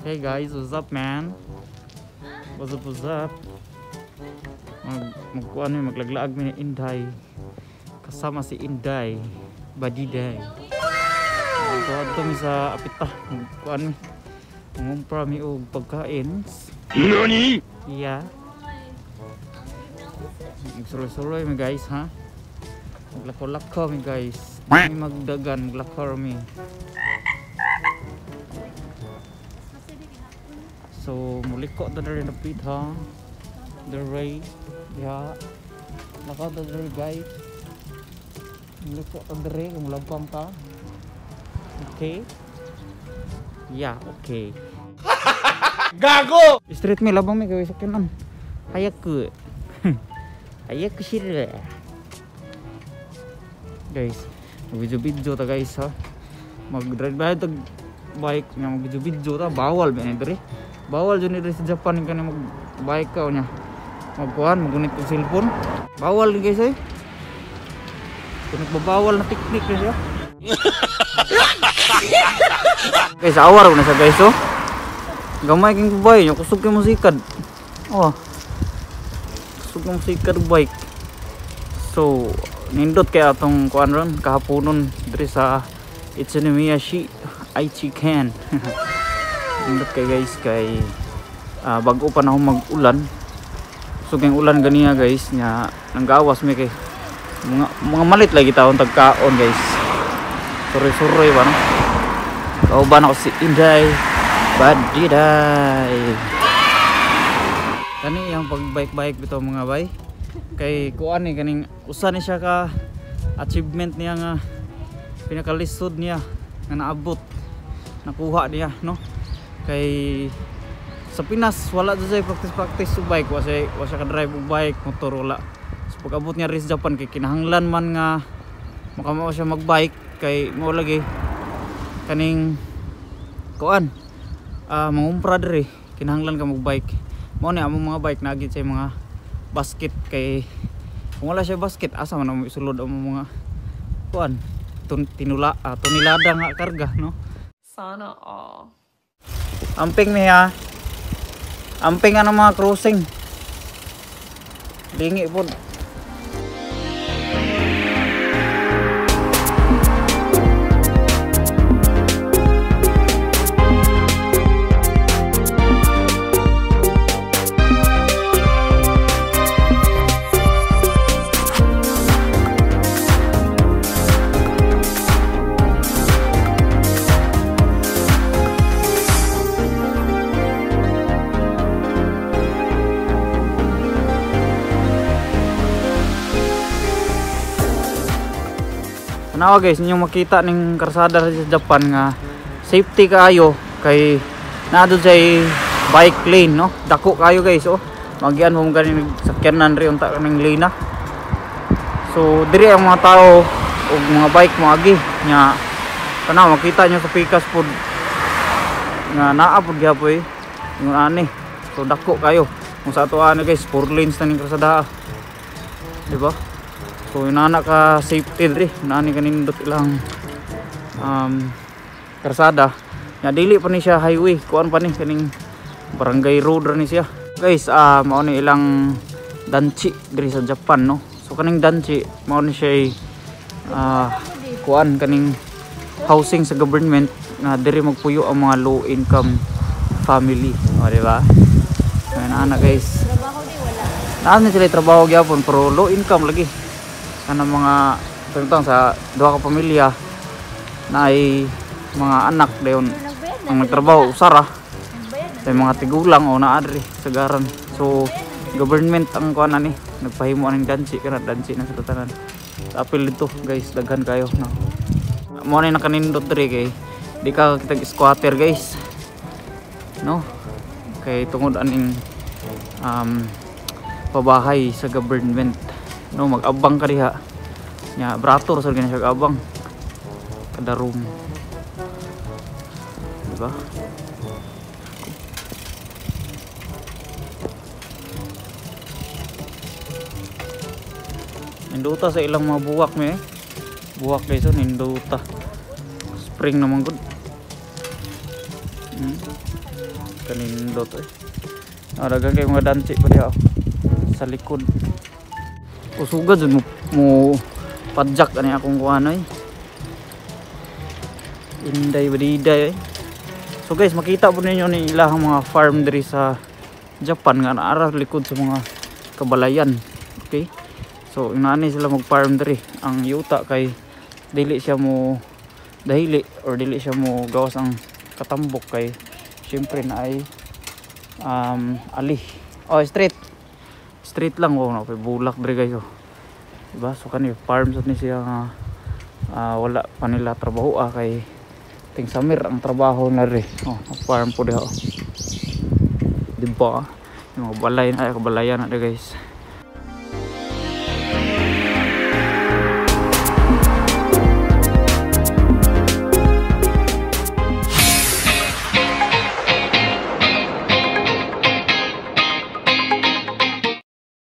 Hey guys, what's up man? What's up, what's up? Magkuan mi, maglaglaag mi ni Inday. Kasama si Inday Badiday. Adto mi sa apita, magkuan mi. Mangumpra mi og pagkain. NANI? Yeah. Magsuloy-suloy mi guys, ha? Maglakaw-lakaw mi guys. Mi magdagan, maglakaw mi. So, muliko ta diri napit ha. The ray. Ya. Lakaw ta diri guys. Muliko ta diri kung labang ka. Okay. Yeah, okay. Gago! Street mi labang mi kay sakyanan. Hayaku. Hayaku shira. Guys, video-video ta guys ha. Mag-drive ba tag bike nga mag-video-video ta, bawal ba ni diri? Bawal jud ni diri sa Japan kani mag-bike ka nya. Magkuan, magunit og cellphone. Bawal ni guys eh. Kung nagbabawal na teknik na siya. Guys, awar na siya guys oh. Gamay king babae nyo, kusog kay musikad. Oh. Kusog kay musikad og bike. So, nindot kay atong kuan ron kahaponon diri sa Ichinomiya-shi Aichi-ken. Nindot kay guys kay bag-o pa na akong mag-ulan. So kay ulan ganiya guys nya nanggawas mi kay mga malit lagi taon tagkaon guys. Suroy-suroy ba no? Kauban ako si Inday Badiday. Kani iyang pag-bike-bike bitaw mga bay. Kay kuan ni kaning usa ni siya ka achievement niya nga pinakalisod niya nga naabot, nakuha niya no. Kay sa Pinas wala jud siya practice-practice sa bike, wa siya ka drive og bike, motor wala. So pag-abot niya ri sa Japan kay kinahanglan man nga makamao siya magbike kay mao lagi kaning kuan mangumpra diri kinahanglan ka magbike. Mao ni among mga bike naagid sa mga basket kay kung wala siya basket asa man mo isulod ang mga kuan tinula tonelada nga karga no. Sana all. Amping mi ha. Amping ang mga crossing. Lingi pod. Tanawa guys, ninyong makita ning karsada sa Japan nga safety kaayo kay naa dud say bike lane no. Dako kaayo guys oh. Magian mo gani sakyanan ri unta kaning lane na. So diri ang mga tao og mga bike moagi nya kana makita nyo sa pikas pod nga naa pod gyapoy ingon ani. So dako kayo. Kung sa ato ani guys, 4 lanes na ning karsada. Di ba? So inana ka safety diri, inani kanindot ilang karsada. Nya dili pa ni siya highway, kuan pa ni kaning barangay road ra ni siya. Guys, mao ni ilang danchi diri sa Japan no. So kaning danchi mao ni siya kuan kaning housing sa government nga diri magpuyo ang mga low income family, o di ba? So inana guys. Trabaho di wala. Naa ni sila trabaho gyapon pero low income lagi. Kana mga tungtong sa duha ka pamilya na ay mga anak dayon ang nagtrabaho usara sa mga tigulang o naa diri sa garan. So government ang kuan ani nagpahimo aning dansi kana dansi na sa tanan. Sa apil dito guys, daghan kayo no. Mo ni nakanindot diri kay di ka kitag squatter guys no, kay tungod aning pabahay sa government no. Mag-abang ka diha nya brator sa gina siya abang kada room, diba? Ninduta sa ilang mga buwak mi eh. Buwak guys oh, ninduta. Spring naman gud. Kanindot eh. Ah, daghan kay mga danchi pa diha, oh, sa likod. Usuga jud mo padjak ani akong kuan oy. Inday badiday eh. So guys, makita po ninyo ni ilahang mga farm diri sa Japan nga naara likod sa mga kabalayan. Okay? So inani sila mag-farm diri. Ang yuta kay dili siya mo dahili or dili siya mo gawas ang katambok kay syempre na ay ali. Oh, straight. Straight lang, wow, no, bulak diri, guys, oh. Diba? So kani farm sad ni siya nga wala pa nila trabaho kay ting summer ang trabaho na ri. Oh, farm po diha, oh. Diba? Yung mga balay na ay kabalayan na di, guys.